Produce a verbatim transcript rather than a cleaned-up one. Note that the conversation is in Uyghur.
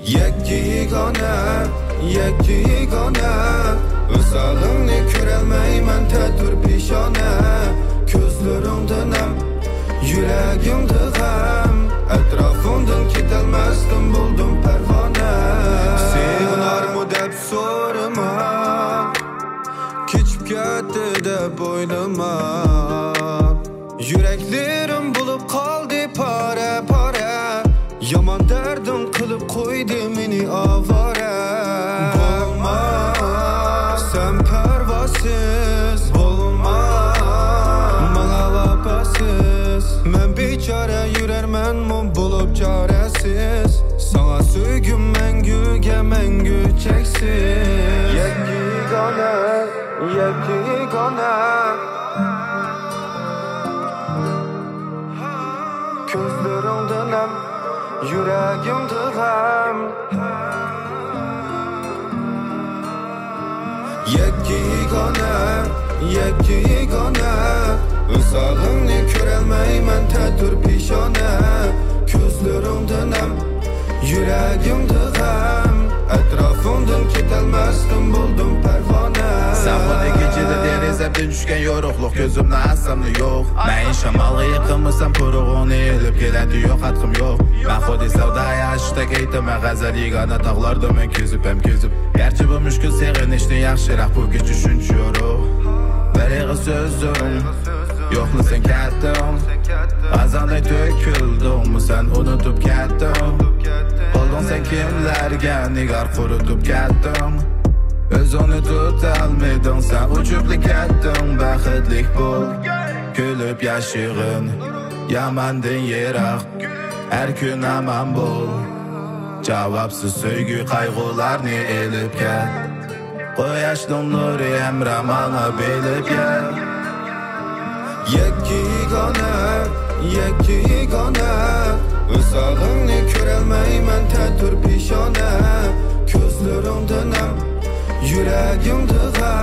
يەككە يېگانە، يەككە يېگانە، ۋىسالىڭنى كۆرەلمەيمەن تەتۈر پېشانە. كۆزلىرىڭدە نەم، يۈرەكىڭدە غەم، ئەتراپىڭدىن كېتەلمەستىن بولدۇم پەرۋانە. سېغىنارمۇ دەپ سورىما، كېچىپ كەتتى دەپ ئويلىما. يۈرەكلىرىم بولۇپ قالدى پارە-پارە، يامان دەردىڭ قىلىپ قويدى مېنى ئاۋارە. بولما سەن پەرۋاسىز، بولما ماڭا ۋاپاسىز. مەن بىچارە يۈرەرمەنمۇ بولۇپ چارەسىز، ساڭا سۆيگۈم مەڭگۈگە مەڭگۈ چەكسىز. يەككە يېگانە، يەككە يېگانە. كۆزلىرىڭدە نەم، يۈرەكىڭدە غەم. يەككە يېگانە، يەككە يېگانە، ۋىسالىڭنى كۆرەلمەيمەن تەتۈر پېشانە. كۆزلىرىڭدە نەم، يۈرەكىڭدە غەم، ئەتراپىڭدىن كېتەلمەستىن بولدۇم پەرۋانە. سەن خۇددى كېچىدە دېرىزەمدىن چۈشكەن يورۇقلۇق، كۆزۈمنى ئاچساملا يوق. مەن شامالغا يېقىنمۇسام، پۇرىقىڭنى ئېلىپ كېلەتتى يوقاتقۇم يوق. مەن خۇددى سەۋدا ئاشىقتەك ئېيتىمەن غەزەل يېگانە، تاغلاردا مەن كېزىپ ھەم كېزىپ. گەرچە بۇ مۈشكۈل سېغىنىشنى ياخشىراق بۇ كېچە شۇنچە يورۇق. بىر ئېغىز سۆزۈڭ يوقلا سەن كەتتىڭ. ئازاندەك تۆكۈلدۈڭمۇ سەن ئۇنتۇپ كەتتىڭ. بولدۇڭ سەن كىملەرگە نىگار قۇرۇتۇپ كەتتىڭ. ئۆزۈڭنى تۇتالمىدىڭ سەن ئۇچۇپلا كەتتىڭ. بەختلىك بول، كۈلۈپ ياشىغىن، ياماندىن يىراق، ھەر كۈن ئامان بول. جاۋابسىز سۆيگۈ قايغۇلارنى ئېلىپ كەت. قۇياشنىڭ نۇرى ھەمراھ ماڭا بىلىپ يەت. يەككە يېگانە، يەككە يېگانە، ۋىسالىڭنى كۆرەلمەيمەن تەتۈر پېشانە. كۆزلىرىڭدە نەم، يۈرەكىڭدە غەم.